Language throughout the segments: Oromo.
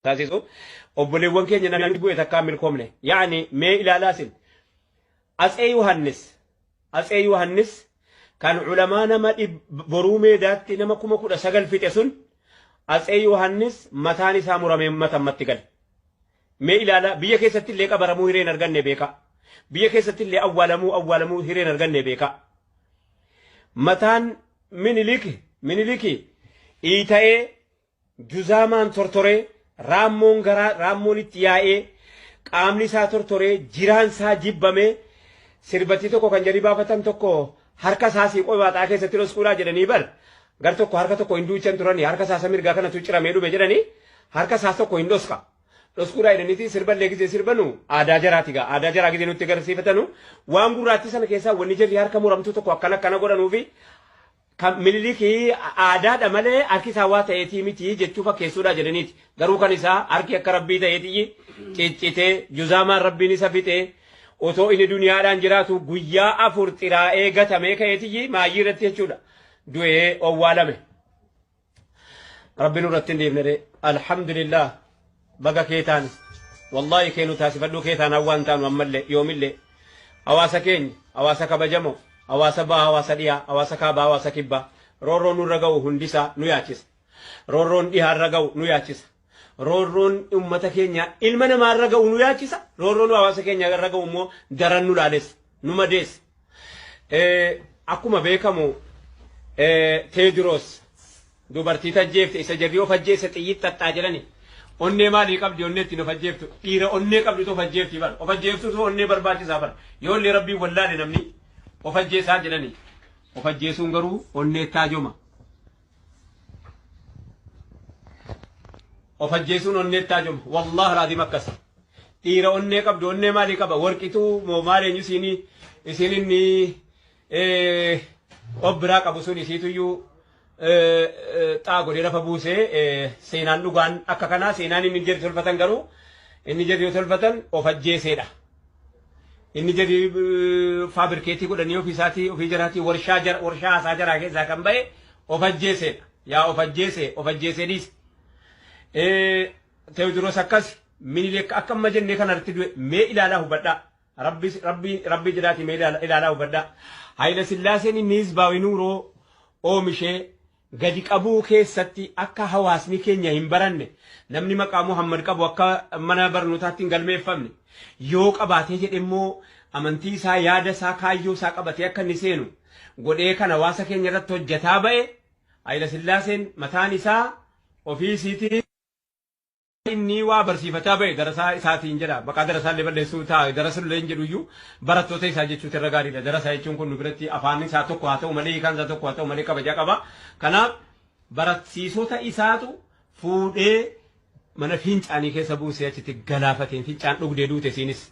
Taasisu obboleewwan keenya namni bu'e takkaa milkoomne. Yaani mee ilaalaa isin Atsee Yohannis kan ulamaa nama Boruu Meedaatti nama 19,000 fixe sun, Atsee Yohannis mataan isaa muramee matammatti gale. Mee ilaalaa, biyya keessatti illee qabaramuu hireen arganne beeka. Biyya keessatti illee awwaalamuu hireen arganne beeka. Mataan Miniliki iita'ee, juzaamaan tortoree, raammoon garaa raammoon itti yaa'ee, qaamni isaa tortoree, jiraan isaa jibbamee, sirbattii tokko kan jedhii baafatan tokko harka isaa siiqoo baaxaa keessatti dhoskuudhaa jedhanii bar, gar tokko harka tokko hin duuchan turanii, harka isaa mirgaa kanatu ciramee dhume jedhanii, harka isaa tokko hin dhoska. Dhoskuudhaa jedhaniiti sirballee gisee sirbanu aadaa jaraati gaa, aadaa jaraa gisee nutti agarsiifatanu waan gurraattii sana keessaa wanni jarri harka muramtuu tokko akkana akkana godhanuu fi kan Minilikii aadaadha malee harki isaa waa ta'eetii miti jechuu fakkeessuudha jedhaniiti. Garuu kan isaa harki akka rabbii ta'eetii ciccitee, juzaamaan rabbiin isa fixee, otoo inni duniyaadhaan jiraatu guyyaa 4 xiraa'ee gatamee ka'eetii maayyii irratti jechuudha. Du'ee owwaalame. Rabbi nurratti hin dhiifne. Alhamdulillah, baga keetaan wallaahi keenu taasifadhuu keetaan hawwaan taanu ammallee yoomillee. Hawaasa keenya, hawaasa kabajamoo, hawaasa bahaa, hawaasa dhiyaa, hawaasa kaabaa, hawaasa kibbaa, roorroon nurra ga'u hundisaa nu yaachisa. Roorroon dhihaarra ga'u nu yaachisa. Roorroon ummata keenya ilma namaarra ga'u nu yaachisa. Roorroon hawaasa keenya irra ga'u immoo daran nu laalessa, nu madeessa. Akkuma beekamu Teediroos dubartii tajjeefte isa jarri of ajjeesse xiyyit xaxxaa jedhani. Onnee maalii qabdi onnee ittiin of ajjeeftu? Dhiira onnee qabditu of ajjeefti bar. Of ajjeeftutu onnee barbaachisaa bar. Yoo illee rabbiin wallaale namni of ajjeesaa jedhani. Of ajjeesuun garuu onnee taajoma. Of ajjeesuun onnee taajoma. Wallahi raadiim akkas. Dhiira onnee qabdu onnee maalii qaba? Warqituu moo maal eenyu isiinii isiin inni of biraa qabu sun isiituyyuu xaa godhee lafa buusee. Seenaan dhugaan akka kanaa, seenaan inni jedhu tolfatan garuu inni jedhu tolfatan of ajjeeseedha. Inni jedhu fabricate godhanii ofii isaatii ofii jaraatii warshaa jara warshaa haasaa jaraa keessaa kan ba'e of ajjeeseedha. Yaa of ajjeese, of ajjeesee dhiise. Teewodiroos akkas, Minilik akka amma jennee kanarratti du'e. Mee ilaalaa hubadhaa. Rabbi rabbi rabbi jedhaati mee ilaalaa hubadhaa. Hayila Sillaaseen inni hizbaawi nuuroo oomishee gadi qabuu keessatti akka hawaasni keenya hin baranne, namni maqaa Muhammad qabu akka mana barnootaatti hin galmeeffamne, yoo qabaatee jedhe immoo amantii isaa, yaada isaa, kaayyoo isaa qabatee akka inni seenu godhee kan hawaasa keenya irratti hojjetaa ba'e Hayila Sillaaseen mataan isaa ofii isiitii inni waa barsiifataa ba'e darasaa isaatiin jedha. Maqaa darasaa illee balleessuu ta'a, darasa illee hin jedhu iyyuu, barattoota isaa jechuutu irra gaariidha. Darasaa jechuun kun nu biratti afaan isaa tokko haa ta'u malee, hiikaan isaa tokko haa ta'u malee, kabajaa qaba. Kanaaf barsiisota isaatu fuudhee mana fincaanii keessa buusee achitti galaafateen fincaan dhugdee duute isiinis.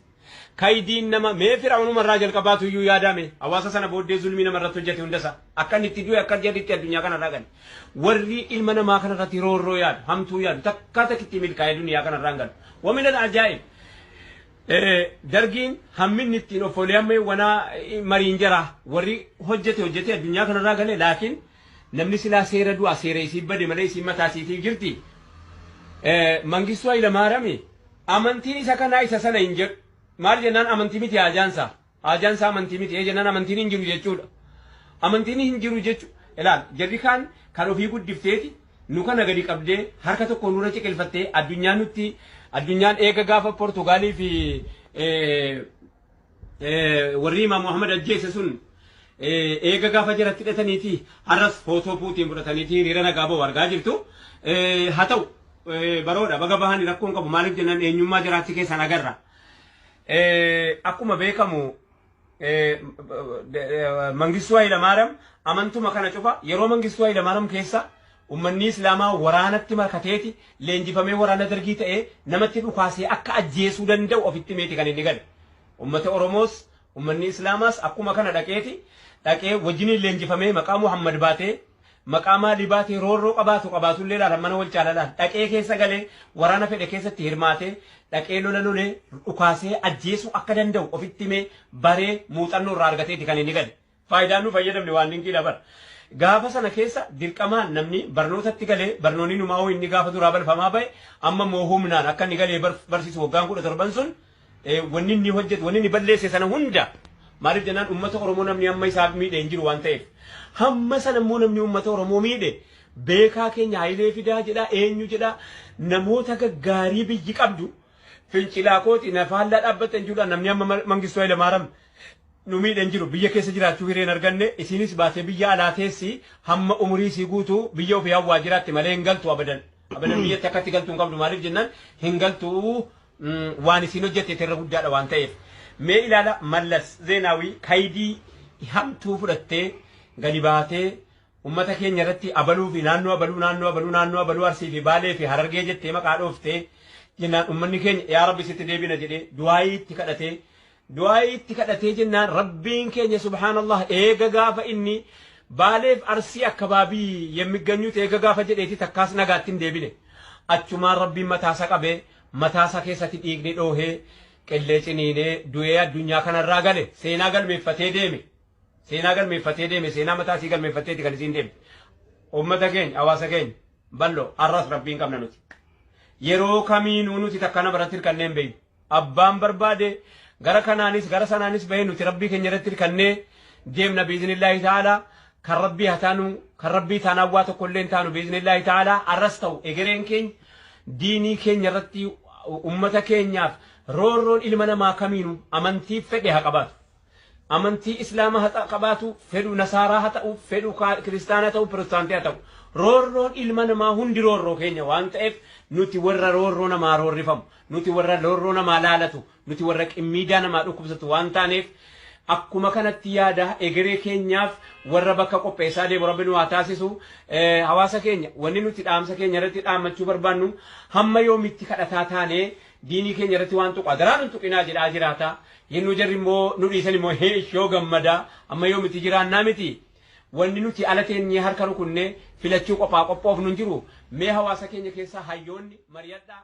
Kaydiin nama mee Fir'aawnuma irraa jalqabaatu iyyuu yaadame hawaasa sana booddee zulmii nama irratti hojjete hundasa akka inni itti du'e, akka jedhitti addunyaa kanarraa gale. Warri ilma namaa kanarratti roorroo yaadu, hamtuu yaadu, takkaa takkitti milkaa'ee duniyaa kanarraa hin galu. ومن العجائب dargiin hamminni ittiin of amma wanaa mariin jara warri hojjete hojjete addunyaa kanarraa gale, laakiin namni silaa seera du'a seera isii bade malee isiin mataa isiitiif jirti. Mangistuu Hayilamaarami amantiin isa kanaa isa sana hin jedhu. Maal jennaan amantii miti haajaansaa. Haajaansaa amantii miti jennaan amantiin hin jiru jechuudha. Amantiin hin jiru jechu ilaal, jarri kaan kan ofii guddifteeti nu kana gadi qabdee harka tokko nurra ciqilfattee addunyaan nutti addunyaan eega gaafa Portugaalii fi warri Imaam Muhammad ajjeese sun eega gaafa jaratti hidhataniiti har'as footoo Puutiin fudhataniiti hiriira nagaa ba'u argaa jirtu. Haa ta'u, baroodha baga bahanii rakkoon qabu. Maaliif jennaan eenyummaa jaraatti keessaan agarra. Akkuma beekamu Mangistuu Hayilamaariyaam amantuma kana cufa yeroo Mangistuu Hayilamaariyaam keessa ummanni Islaamaa waraanatti makateeti leenjifamee waraana dargii ta'ee namatti dhukaasee akka ajjeesuu danda'u ofitti meeti kan inni gale. Ummata Oromoos ummanni Islaamaas akkuma kana dhaqeeti dhaqee wajjiniin leenjifamee maqaa Muhammad baatee, maqaa maalii baatee, roorroo qabaatu qabaatullee laala mana wal caalalaan dhaqee keessa galee waraana fedhe keessatti hirmaatee dhaqee lola lolee dhukaasee ajjeesuu akka danda'u ofitti himee baree muuxannoo irraa argateeti kan inni gale. Faayidaan nu fayyadamne waan dinqiidha bara. Gaafa sana keessa dirqamaan namni barnootatti galee barnoonni numaa hoo inni gaafa duraa balfamaa ba'e amma immoo humnaan akka inni galee barsiisu waggaan 17 sun wanni inni hojjetu wanni inni balleesse sana hunda maaliif jennaan uummata Oromoo namni amma isaaf miidhe hin jiru waan ta'eef. Hamma sana immoo namni uummata Oromoo miidhe beekaa keenya Hayilee Fidaa jedha eenyu jedha namoota gaggaarii biyyi qabdu fincilaa kooti nafaallaa dhaabbatan jiruudha namni amma Mangistuu Hayilamaariyaam nu miidhe hin jiru biyya keessa jiraachuu hireen arganne isinis baatee biyya alaa teessi hamma umurii isii guutuu biyya ofii hawwaa jiraatti malee hin galtu abadan abadan biyyatti akkatti galtuu hin qabdu maaliif jennaan hin galtu waan isiin hojjette irra guddaadha waan ta'eef. Mee ilaala Mallas Zeenaawii kaydii hamtuu fudhattee gadi baatee ummata keenya irratti abaluu fi naannoo abaluu naannoo abaluu naannoo abaluu Arsii fi Baalee fi Harargee jettee maqaa dhooftee jennaan ummanni keenya yaa Rabbi sitti deebina jedhee du'aayii itti kadhatee du'aayii itti kadhatee jennaan Rabbiin keenya subhaanallah eega gaafa inni Baaleef Arsii akkabaabii yemmiganyuuti eega gaafa jedheeti takkaas nagaatti hin deebine achumaan Rabbiin mataasa qabee mataasa keessatti dhiigni dhoohee qillee ciniinee du'ee addunyaa kanarraa gale seenaa galmeeffatee deeme seenaa galmeeffatee deeme seenaa mataa isii galmeeffatteeti kan isiin deemte ummata keenya hawaasa keenya ballo arras Rabbiin qabna nuti yeroo kamiinuu nuti takka nama irratti hirkannee hin beeknu abbaan barbaade gara kanaanis gara sanaanis bahee nuti Rabbii keenya irratti hirkannee deemna biiznillaahi ta'ala kan Rabbii haa taanu kan Rabbii taanaan waa tokko illee hin taanu biiznillaahi ta'ala arras ta'u egereen keenya diinii keenya irratti ummata keenyaaf roorroon ilma namaa kamiinuu amantii fedhe haa qabaatu. Amantii Islaamaa haa qabaatu, fedhu Nasaaraa haa ta'u, fedhu Kiristaanaa ta'u, Pirotestaantii haa ta'u. Roorroon ilma namaa hundi roorroo keenya waan ta'eef nuti warra roorroo namaa roorrifamu, nuti warra roorroo namaa laalatu, nuti warra qimmiidaa namaa dhukkubsatu waan taaneef akkuma kanatti yaada egeree keenyaaf warra bakka qopheessaa deemu Rabbi nu haa taasisu. Hawaasa keenya wanni nuti dhaamsa keenya irratti dhaammachuu barbaannu hamma yoomitti kadhataa taanee diinii keenya irratti waan tuqu adaraa nun tuqinaa jedhaa jiraata. Yennuu jarri immoo nu dhiisan immoo ishoo gammadaa amma yoomitti jiraannaa miti. Wanni nuti ala teenyee harka rukunnee filachuu qophaa qophoofnu hin jiru. Mee hawaasa keenya keessaa hayyoonni mari'adhaa.